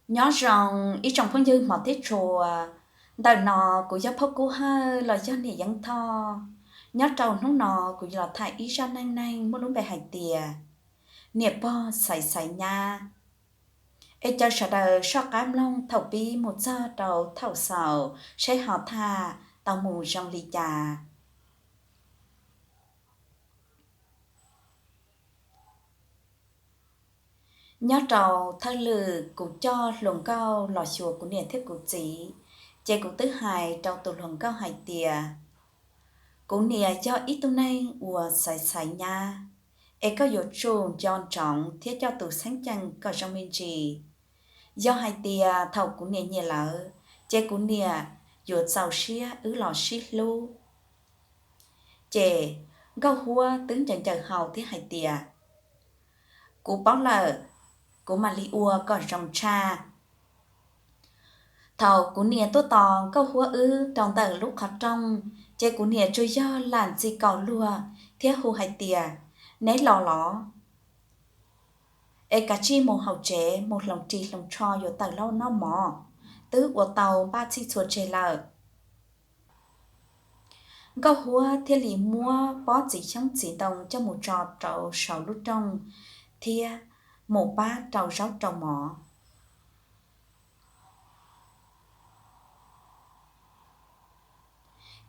Nyob zoo ib tsoom phooj ywg hmov thiab tshua, ntawm no kuv yog Phauj Kub Hawj los yog niam Yeeb Thoj. Nyob rau hnub no kuv yuav los tham ib zaj neej neeg muaj lub npe hais tias niam pog xaiv xaiv nyab. Es caw sawv daws soj qab mloog thaum pib mus txog rau thaum xaus seb ho tham tau mus zoo li cas. Nyob rau thawj lwm kuv coj hluas nkauj los xyuas kuv niam thiab kuv txiv, ces kuv twb hais rau tus hluas nkauj hais tias, kuv niam yog ib tug neeg uas xaiv xaiv nyab, es koj yuav tsum nco ntsoov thiab coj tus xeeb ceem kom zoo me ntsis. Yog hais tias thaum kuv niam nyiam lawm, ces kuv niam yuav txaus siab wb los sib hlub. Ces Nkauj Huab twb ncaws ncaws hau thiab hais tias, kuv paub lawm, kuv mam li ua kom zoo tshaj. Thaum kuv niam tuaj tos Nkauj Huab wb rau ntawm lub qhov rooj, ces kuv niam tsuas yog lam ntxi kaus luag thiab hu hais tias, neb los los? Es kav tsij mus hauv tsev mus hloov ris hloov tsho yuav tawm los noj mov, twb ua tau npaj txhij txhua tseg lawm. Nkauj Huab thiaj li muab pob txiv xyoob txiv ntoo coj mus tso rau saum lub rooj thiab mus pab rau zaub rau mov.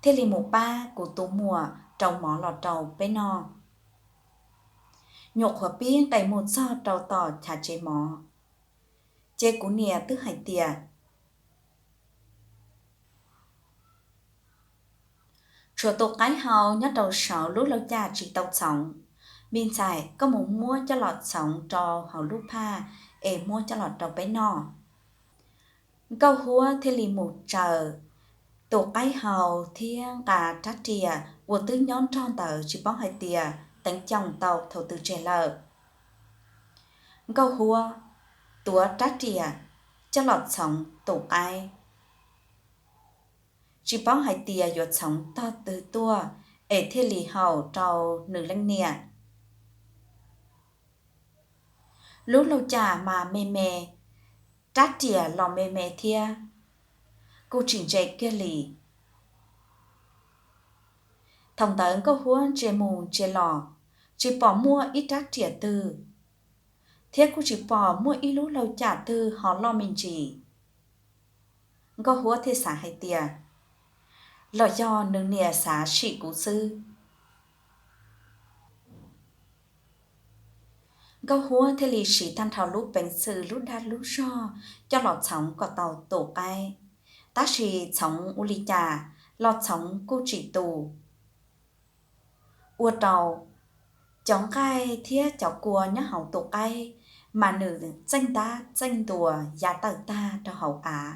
Thiaj li mus pab kuv tus muam rau mov los rau peb noj. Nyuam qhuav pib nqes mus txog rau tom chav tsev mov, ces kuv niam twb hais tias, tshuav tus qaib hau nyob rau saum lub laug caj tsis tau txhoov. Me ntxhais, koj mus muab coj los txhoov rau hauv lub phaj es muab coj los rau peb noj. Nkauj Huab thiaj li mus tsaws tus qaib hau thiab nqa rab riam uas twb nyob nrog ntawd tsis paub hais tias teev coom tau thaum twg tseg lawm. Nkauj Huab tuav rab riam coj los txhoov tus qaib, tsis paub hais tias yuav txhoov tog twg tuaj es thiaj li haum rau nws leej niam. Lub laug caj mas me me, rab riam los me me thiab, kuj tsis ntse kiag li. Thaum ntawd Nkauj Huab ntsia mus ntsia los, tsis pom muaj ib rab riam twg, thiab kuj tsis pom muaj ib lub laug caj twg ho loj me ntsis. Nkauj Huab thiaj xav hais tias, los yog nws niam xav sim kuv xwb. Nkauj Huab thiaj li siv tag nrho lub peev xwm lub dag lub zog coj los txhoov kom tau tus qaib, tab sis txhoov ua li cas los txhoov kuj tsis tu. Ua rau cov nqaij thiab cov kua nyob hauv tus qaib mas nws txeej ntab txeej ntuas ya tawm tag rau hauv av.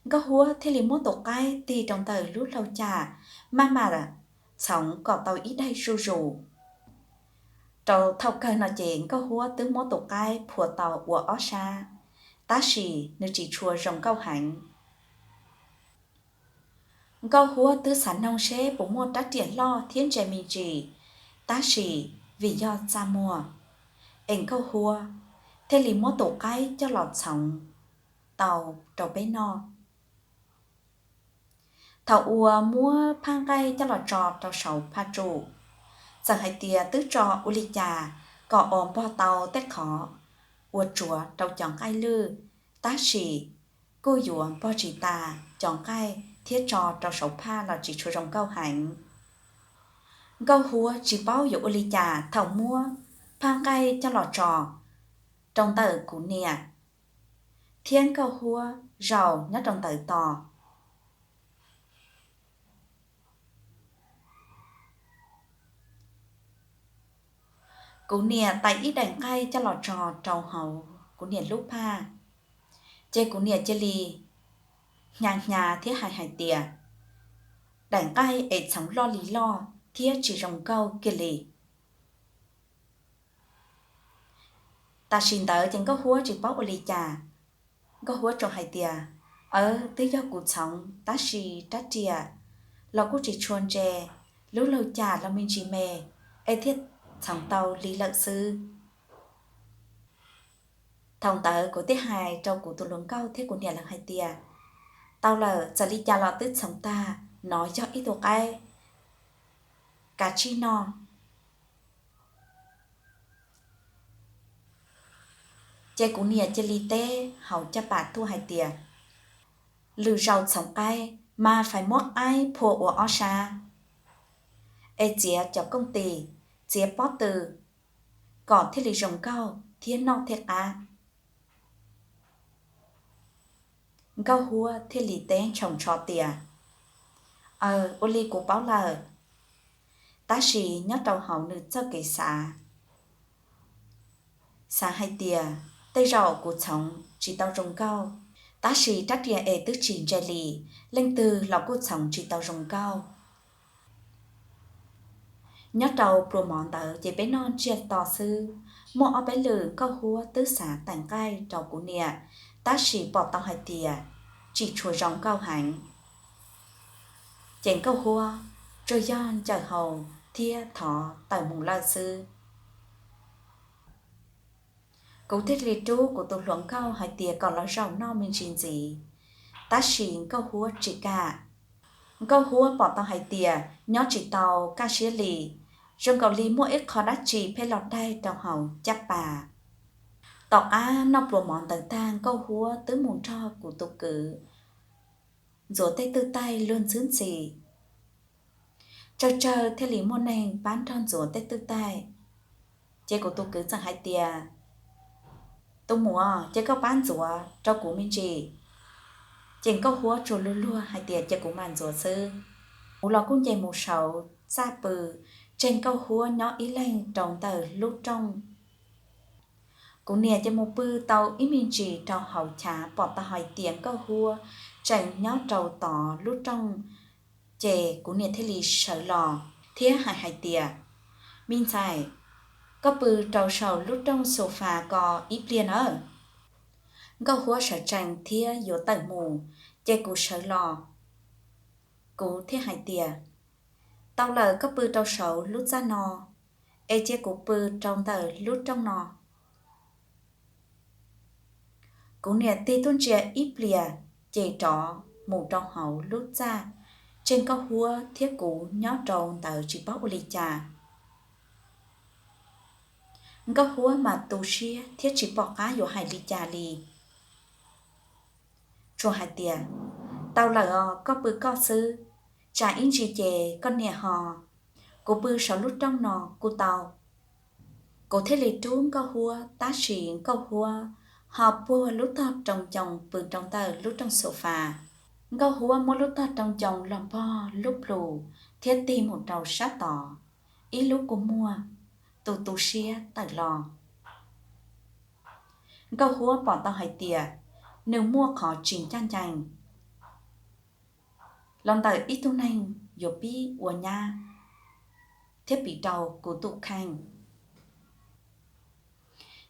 Nkauj Huab thiaj li muab tus qaib tig rau ntawm lub laug caj, maj mam txhoov kom tau ib daig zuj zus. Rau thaum kawg no ces Nkauj Huab twb muab tus qaib phua tau ua ob sab, tab sis nws tsis tshua zoo nkauj heev. Nkauj Huab twb xav noog seb puas muaj rab riam loj thiab ntse me ntsis, tab sis vim yog txaj muag, es Nkauj Huab thiaj li muab tus qaib coj los txhoov tau rau peb noj. Thaum uas muab phaj nqaij coj los tso rau saum phaj tsum, txawm hais tias twb tso ua li cas kom uas npog tau tej qhov uas tsuav rau cov nqaij lwj, tab sis kuj yuav npog tsis tas cov nqaij thiab tso rau saum phaj los tsis tshua zoo nkauj heev. Nkauj Huab tsis paub yuav ua li cas thaum muab phaj nqaij coj los tso rau ntawm kuv niam, thiab Nkauj Huab zaum nyob rau ntawd tos. Kuv niam tais ib daim nqaij coj los tso rau hauv kuv niam lub phaj, ces kuv niam cia li hnyav hnyav thiab hais hais tias, daim nqaij es txhoov loj li loj thiab tsis zoo nkauj kiag li. Tam sim ntawd ces Nkauj Huab tsis paub ua li cas, Nkauj Huab tsuas hais tias, aw, twb yog kuv txhoov tab sis rab riam los kuj tsis tshua ntse, lub laug caj los me ntsis me, es thiaj txhoov tau li lawm xwb. Thaum ntawd kuv thiaj hais rau kuv tus hluas nkauj thiab kuv niam lawv hais tias, tau lawm, txawm li cas los twb txhoov tag, nov yog ib tug qaib, kav tsij noj. Ces kuv niam cia li teb hauv caj pas tuaj hais tias, lwm zaus txhoov qaib mas fais muab qaib phua ua ob sab, es txiav cov kooj tis, txiav pob tw, kom thiaj li zoo nkauj thiab noj thiaj qab. Nkauj Huab thiaj li teb ntshoos ntsho tias, aws, ua li kuv paub lawm. Tab sis nyob rau hauv nws txoj kev xav, xav hais tias, tej zaum kuv txhoov tsis tau zoo nkauj, tab sis rab riam es twb tsis ntse li, leej twg los kuj txhoov tsis tau zoo nkauj. Nyob rau pluas mov ntawd ces peb noj ntsiag to xwb, muaj ob peb lwm Nkauj Huab twb xav tawm nqaij rau kuv niam, tab sis pom tau hais tias tsis tshua zoo nkauj heev, ces Nkauj Huab tsuas yog ncaws hau thiab thov tawm mus lawm xwb. Kuv thiaj li rub kuv tus hluas nkauj hais tias kom los zaum noj me ntsis ntxiv, tab sis Nkauj Huab tsis kam. Nkauj Huab pom tau hais tias nyob tsis tau kaj siab li, zoo nkaus li muaj ib qho dab tsi pheej los daig rau hauv caj pas. Tom qab noj pluas mov ntawd tag, Nkauj Huab twb mus nrog kuv tus kwv ntxuav tej twj taig luag ntxhwb ntxhi. Tsawg tsawg thiaj li muaj neeg pab nrog ntxuav tej twj taig. Ces kuv tus kwv txawm hais tias, tus muam, ces koj pab ntxuav rau kuv me ntsis. Ces Nkauj Huab tsuas luag luag hais tias ces kuv mam ntxuav xwb. Kuv los kuj nce mus saud txaj pw, tseg Nkauj Huab nyob ib leeg rau ntawm lub rooj. Kuv niam ces mus pw tau ib me ntsis rau hauv chav pom tau hais tias Nkauj Huab tseem nyob rau tod lub rooj, ces kuv niam thiaj li sawv los thiab hais hais tias, me ntxhais, koj pw rau saum lub rooj xu fas ko ib pliag nawb. Nkauj Huab sawv tsees thiab yuav tawm mus, ces kuv sawv los, kuv thiaj hais tias, tau lawm, koj pw rau saud lub txaj no, es cia kuv pw rau ntawm lub rooj no. Kuv niam tig tuaj ntsia ib pliag, ces rov mus rau hauv lub txaj, tseg Nkauj Huab thiab kuv nyob rau ntawd tsis paub ua li cas. Nkauj Huab mas tu siab thiab tsis pom qab yuav hais li cas li. Tsuas hais tias, tau lawm os, koj pw koj xwb, tsam ib ntsis ces koj niam ho, kuv pw saum lub rooj no kuj tau. Kuv thiaj li rub Nkauj Huab, tab sis Nkauj Huab ho puag lub tog roo ncoo pw rau ntawm lub rooj xu fas. Nkauj Huab muab lub tog roo ncoo los npog lub plhu thiab tig mus rau sab tod, ib lub kua muag, tu tu siab tawm los. Nkauj Huab pom tau hais tias nws muaj qhov tsis ncaj ncees. Los ntawm ib tug neeg yuav pib ua nyab thiab piv rau kuv tus kheej.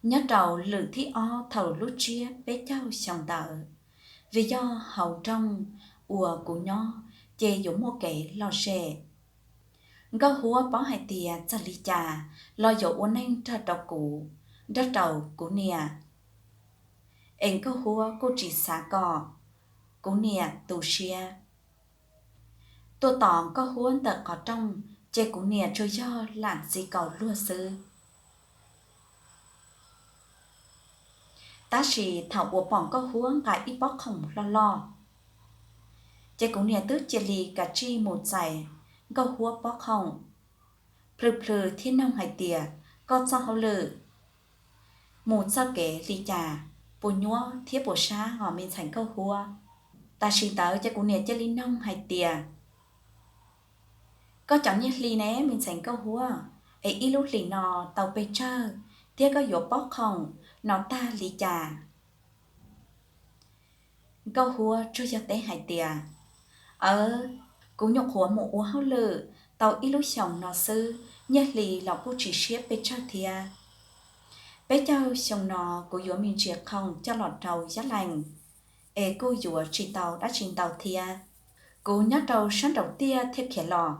Nyob rau lwm thib ob thaum lub tsiab peb caug xyoo ntawd, vim yog hauv nroog uas kuv nyob ces yuav muaj kev lom zem. Nkauj Huab paub hais tias txawm li cas los yuav ua neej nrog rau kuv, nrog rau kuv niam, es Nkauj Huab kuj tsis xav kom kuv niam tu siab. Tuaj tos Nkauj Huab ntawm qhov rooj, ces kuv niam tsuas yog lam txiv kaus luag xwb. Tab sis thaum uas pom Nkauj Huab nqa ib pob khoom loj loj, ces kuv niam twb cia li kav tsij mus txais Nkauj Huab pob khoom, plhws plhws thiab noog hais tias, koj txoj hauj lwm mus txoj kev li cas, puas nyuaj thiab puas sab os me ntxhais Nkauj Huab? Tam sim ntawd ces kuv niam cia li noog hais tias, koj cov nyiaj hli ne me ntxhais Nkauj Huab, es ib lub hlis no tau pes tsawg thiab koj yuav pob khoom no tag li cas? Nkauj Huab tsuas yog teb hais tias, aw, kuv nyuam qhuav mus ua hauj lwm tau ib lub xyoos no xwb, nyiaj hli los kuj tsis siab pes tsawg thiab. Peb caug xyoo no kuv yuav me ntsis khoom coj los rau Yab Lees, es kuj yuav tsis tau dab tsi ntau thiab. Kuv nyob rau sab nraum tiaj thiaj khiav los,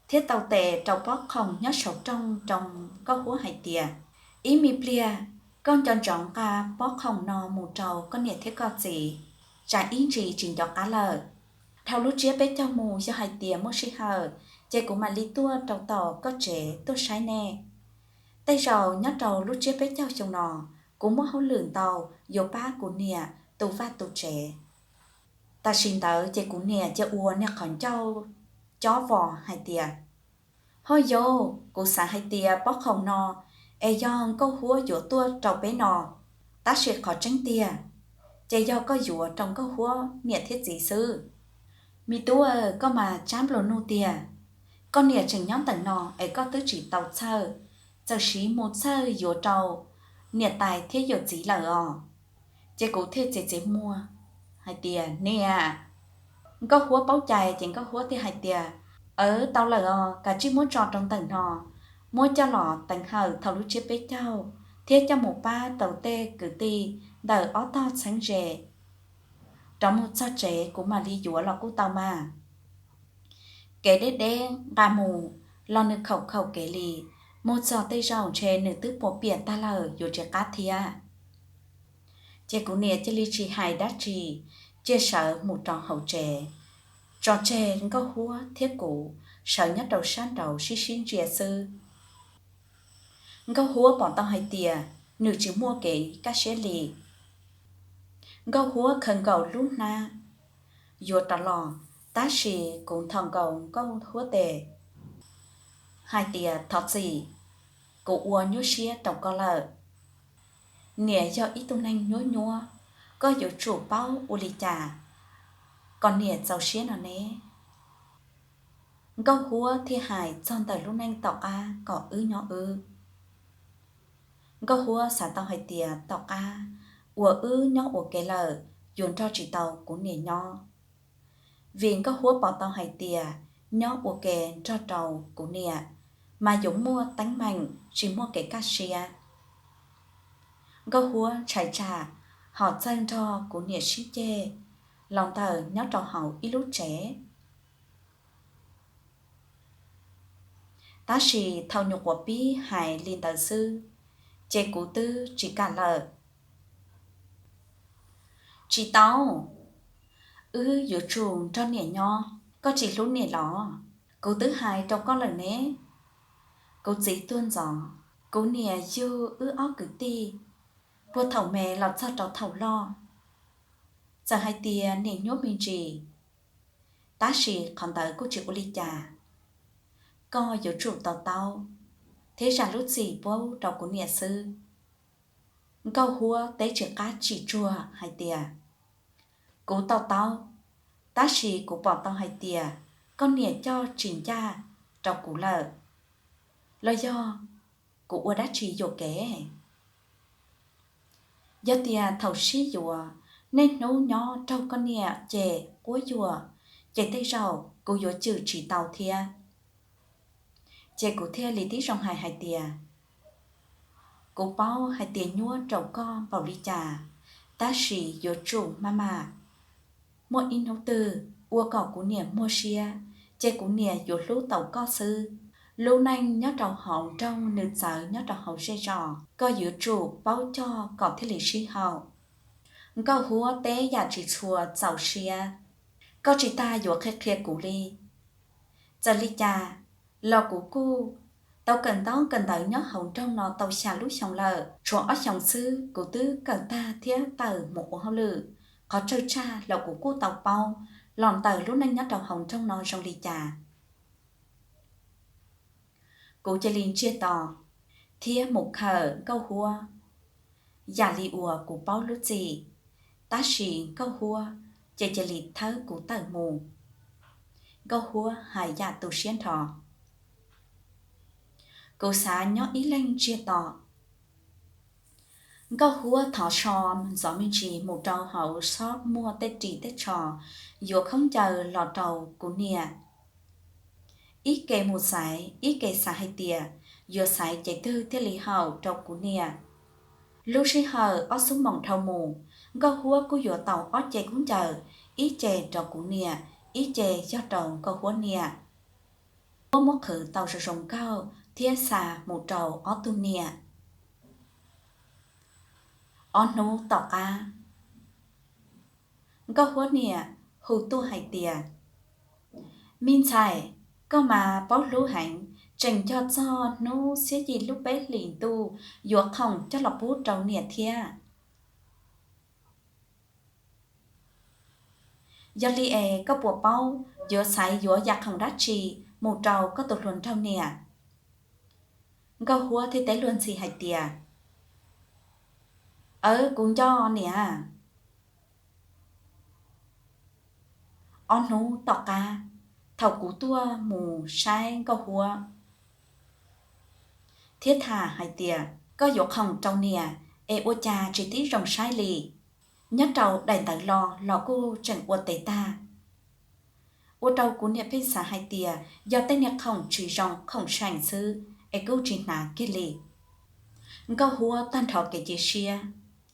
thiab tau tes rau pob khoom nyob saum rooj rau Nkauj Huab hais tias, ib me pliag Koj nco ntsoov nqa pob khoom no mus rau koj niam thiab koj txiv, tsam ib ntsis tsis nco qab lawm. Dhau lub tsiab peb caug mus yog hais tias muaj sij hawm, ces kuv mam li tuaj rau tom koj tsev tuaj saib nej. Tej zaum nyob rau lub tsiab peb caug xyoo no, kuv muaj hauj lwm ntau yuav pab kuv niam tu vaj tu tsev. Tam sim ntawd ces kuv niam cia ua niag qhov ncauj cob vos hais tias, Ho yau, kuv xav hais tias pob khoom no es yog Nkauj Huab yuav tuaj rau peb no, tab sis qhov tseeb tiag ces yog koj yuav rau Nkauj Huab niam thiab txiv xwb. Me tub, koj mas tsab nplua nuj tiag. Koj niam tseem nyob ntawm no es koj twb tsis tau txhawj, txawm siv mus txhawj yuav rau niam tais thiab yawm txiv lawm os. Ces kuv thiaj txiav txiav muag hais tias, Niam, Nkauj Huab paub cai. Ces Nkauj Huab thiaj hais tias, Aw, tau lawm os, kav tsij muab tso rau ntawm no, muab coj los teev hawm thaum lub tsiab peb caug thiab coj mus pab rau tej kwv tij ntawm ob tog txheeb ze. Rov mus txog tsev kuv mam li yuav los kuj tau mas. Kev deb deb nqa mus los nws khaum khaum kev li, mus txog tej zaum ntshe nws twb puas piam tag lawm yuav tsis qab thiab. Ces kuv niam cia li tsis hais dab tsi, cia sawv mus rau hauv tsev, tso tseg Nkauj Huab thiab kuv sawv nyob rau sab nraud sib sib ntsia xwb. Nkauj Huab pom tau hais tias nws tsis muaj kev kaj siab li. Nkauj Huab khaws nkaus lub hnab yuav rov los, tab sis kuv nthos nkaus Nkauj Huab tes hais tias, Thov txim, kuv ua nyuaj siab rau koj lawm. Niam yog ib tug neeg nyuab nyuab, koj yuav tsum paub ua li cas kom niam txaus siab no ne. Nkauj Huab thiaj hais txog ntawm lub neej tom qab kom wb nyob wb. Nkauj Huab xav tau hais tias tom qab uas wb nyob ua ke lawm yuav nrog tsis tau kuv niam nyob, vim Nkauj Huab pom tau hais tias nyob ua ke nrog rau kuv niam mas yuav muaj teeb meem tsis muaj kev kaj siab. Nkauj Huab ntshai tsam ho txawj nrog kuv niam sib ceg los ntawm nyob rau hauv ib lub tsev. Tab sis thaum nyuam qhuav pib hais li ntawd xwb, ces kuv twb tsis kam lawm. Tsis tau, wb yuav tsum nrog niam nyob, koj tsis hlub niam los? Kuv twb hais rau koj lawm ne. Kuv txiv tuag ntxov, kuv niam yug wb ob kwv tij, puag thaum me los txog rau thaum loj. Txawm hais tias niam nyuab me ntsis, tab sis qhov ntawd kuj tsis ua li cas. Koj yuav tsum to taub thiab zam lub txim pub rau kuv niam xwb. Nkauj Huab teb tsis qab tsis tsuag hais tias, Kuv to taub, tab sis kuv pom tau hais tias koj niam coj tsis ncaj rau kuv lawm, los yog kuv ua dab tsi yuam kev? Yog tias thaum sib yuav niaj hnub nyob raug koj niam cem quab yuam, ces tej zaum kuv yuav cwm tsis tau thiab. Ces kuv thiaj li tib zoo hais hais tias, Kuv paub hais tias nyuab rau koj npaum li cas, tab sis yuav tsum maj mam muaj ib hnub twg ua kom kuv niam muag siab, ces kuv niam yuav hlub tau koj xwb. Lub neej nyob rau hauv nroog nws txawv nyob rau hauv zej zos, koj yuav tsum paub coj kom thiaj li sib haum. Nkauj Huab teb yam tsis tshua txaus siab, Koj tsis tas yuav qhia qhia kuv li. Txawm li cas los kuv kuj tau kawm ntaub kawm ntawv nyob hauv nroog no tau xya lub xyoo lawm, tshuav ob xyoos xwb kuv twb kawm tag thiab tawm mus ua hauj lwm. Qhov tsawg tsag los kuv kuj tau paub los ntawm lub neej nyob rau hauv nroog no zoo li cas. Kuv cia li ntsiag to thiab mus khawm Nkauj Huab yam li uas kuv paub lub txim, tab sis Nkauj Huab ces cia li thawb kuv tawm mus. Nkauj Huab hais yam tu siab nrho. Kuv xav nyob ib leeg ntsiag to. Nkauj Huab thov so ntxov me ntsis mus rau hauv xob muag tej ris tej tsho, yuav khaub ncaws los rau kuv niam. Ib ke mus xaiv, ib ke xav hais tias yuav xaiv ces twg thiaj li haum rau kuv niam. Lub sij hawm ob xuab moos dhau mus, Nkauj Huab kuj yuav tau ob ce khaub ncaws, ib ce rau kuv niam, ib ce yog rau Nkauj Huab niam. Huab muab qhwv tau zoo zoo nkauj thiab xa mus rau ob tug niam. Ob hnub tom qab, Nkauj Huab niam hu tuaj hais tias, Me ntxhais, koj mas paub hlub heev, tseem nco txog hnub xiab yim lub peb hlis ntuj yuav khoom coj los pub rau niam thiab. Yog li es koj puas paub yuav xaiv yuav yam khoom dab tsi mus rau koj tus hluas nraug niam? Nkauj Huab thiaj teb luag ntxhi hais tias, Aw, kuv nco niam. Ob hnub tom qab, thaum kuv tuaj mus saib Nkauj Huab thiab tham hais tias koj yuav khoom rau niam es ua cas tsis tib zoo saib li, nyob rau daim ntawv lo los kuj tseem ua tes tag. Ua rau kuv niam pheej xav hais tias yog tej niag khoom tsis zoo khoom seem xwb es kuj tsis hnav kiag li. Nkauj Huab tag nrho kev cia siab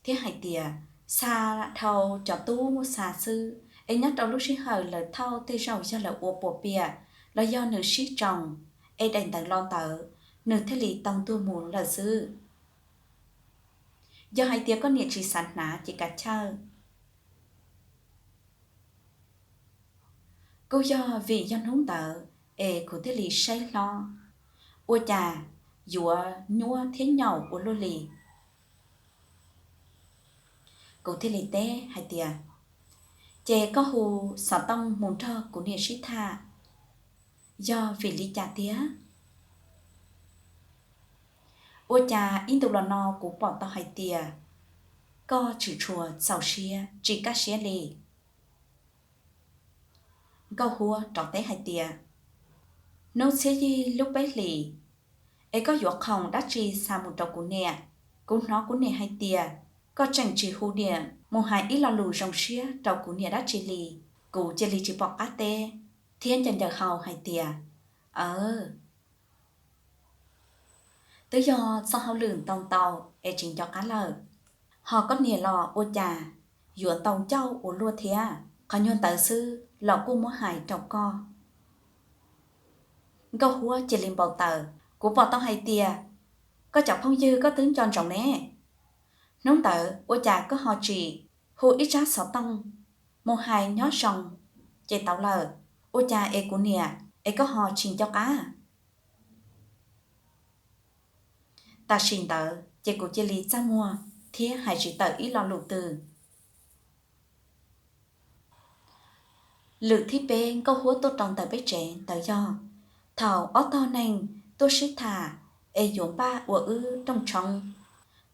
thiab hais tias, xa dhau cov tub xa xwb, es nyob rau lub sij hawm lawv thauj tej zaum yog lawv ua puas piam los yog nws sib tsoo, es daim ntawv lo ntawd nws thiaj li tau ntuag mus lawm xwb. Yog hais tias koj niam tsis xav hnav ces kav chawj. Kuj yog vim yog hnub ntawd es kuv thiaj li saib hlob, ua cas yuav nyuaj thiab nyaum ua luaj li. Kuv thiaj li teb hais tias, Ces koj hu xov tooj mus nrog kuv niam sib tham, yog vim li cas tiag? Ua cas ib ntus los no kuv pom tau hais tias koj tsis tshua txaus siab tsis kaj siab li? Nkauj Huab rov teb hais tias, Hnub xiab yim lub peb hlis, es koj yuav khoom dab tsi xa mus rau kuv niam? Kuv hnov kuv niam hais tias koj tseem tsis hu niam mus hais ib lo lus zoo siab rau kuv niam dab tsi li. Kuv cia li tsis pom qab teb thiab ncaws ncaws hau hais tias, Aw, twb yog txoj hauj lwm ntau ntau es tsis nco qab lawm. Ho koj niam los ua cas yuav ntau ncauj ua luaj thiab, qhov nyuag ntawd xwb los kuj muab hais rau koj. Nkauj Huab cia li npau taws, Kuv pom tau hais tias koj cov phooj ywg koj twb nco ntsoov ne. Hnub ntawd ua cas koj ho tsis hu ib tsab xov tooj mus hais nyob zoo ces tau lawm, ua cas es kuv niam es koj ho tsis nco qab? Tam sim ntawd ces kuv cia li txaj muag thiab hais tsis tawm ib lo lus twg. Lwm thib peb Nkauj Huab tuaj rau ntawm peb tsev ntawd yog thaum ob tog neeg tuaj sib tham es yuav npaj ua wb rooj tshoob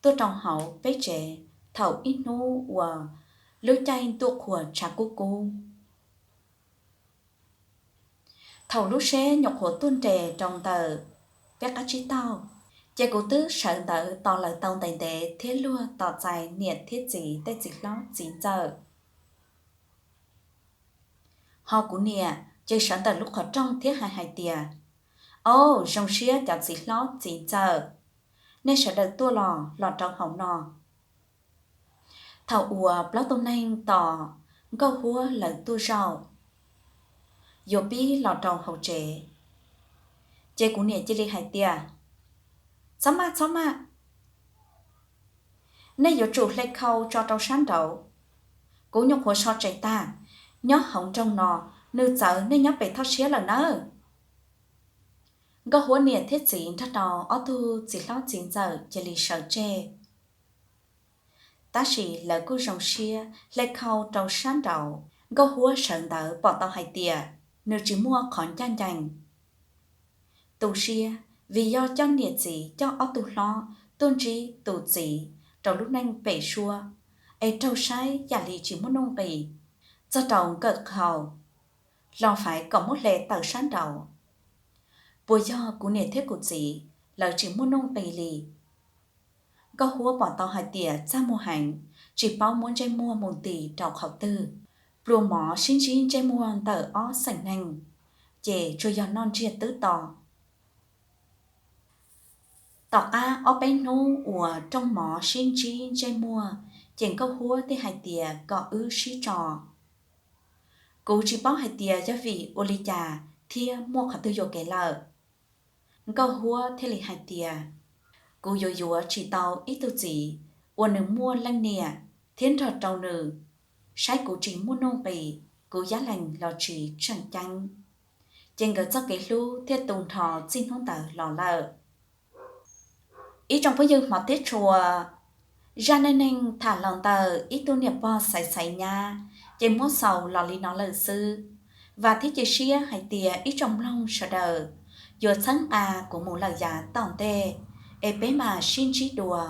tuaj rau hauv peb tsev thaum ib hnub uas lub caij ntuj qhuav tshav kub kub. Thaum lub seb nyuam qhuav tuaj nres rau ntawm peb qab tsib taug, ces kuv twb sawv ntawd tos lawv tau ntev ntev thiab luag tos txais niam thiab txiv tej txiv hlob txiv ntxawm. Ho kuv niam ces sawv ntawm lub qhov rooj thiab hais hais tias, Au, zoo siab cov txiv hlob txiv ntxawm, nej sawv daws tuaj los los rau hauv no. Thaum uas plaub tug neeg tos Nkauj Huab lawv tuaj zaum yuav pib los rau hauv tsev, ces kuv niam cia li hais tias, Txhob maj, txhob maj, nej yuav tsum hle khau tso rau sab nraud. Kuv nyuam qhuav so tsev tag, nyob hauv nroog no, nws txawv nej nyob pem thoj siab lawm nawb. Nkauj Huab niam thiab txiv nrog rau ob tug txiv hlob txiv ntxawm cia li sawv tseg. Tab sis lawv kuj zoo siab hle khau rau sab nraud. Nkauj Huab sawv ntawd pom tau hais tias nws tsis muaj qhov ncaj ncees. Tu siab vim yog coj niam txiv coj ob tug hlob tuaj ntsib tus txiv rau lub neej pem suab, es raug saib yam li tsis muaj nuj nqis. Txog rau nkawm qhau, hlo faiv kom muab hle tawm sab nraud. Puas yog kuv niam thiab kuv txiv lawv tsis muaj nuj nqis li? Nkauj Huab pom tau hais tias txaj muag heev, tsis paub muab ntsej muag mus ntis rau qhov twg. Pluas mov sib ntsib ntsej muag ntawm ob xeem neeg, ces tsuas yog noj ntsiag twb to. Tom qab ob peb hnub uas rooj mov sib ntsib ntsej muag, ces Nkauj Huab thiaj hais tias kom wb sib tso. Kuv tsis paub hais tias yog vim ua li cas thiab muaj qhov twg yuam kev lawm. Nkauj Huab thiaj li hais tias, Kuv yuav yuav tsis tau ib tug txiv ua nws muaj leej niam thiab nrog rau nws, saib kuv tsis muaj nuj nqis, kuv yab lees los tsis tseem ceeb, ces nkawd txoj kev hlub thiaj tu nrho txij hnub ntawd los lawm. Ib tsoom phooj ywg hmov thiab tshua, zaj neej neeg tham los ntawm ib tug niam pog xaiv xaiv nyab, ces muab xaus los li no lawm xwb. Vam thiab cia siab hais tias ib tsoom mloog sawv daws yuav txhawb nqa kuv mus lawm yav tom ntej, es peb mam sib ntsib dua.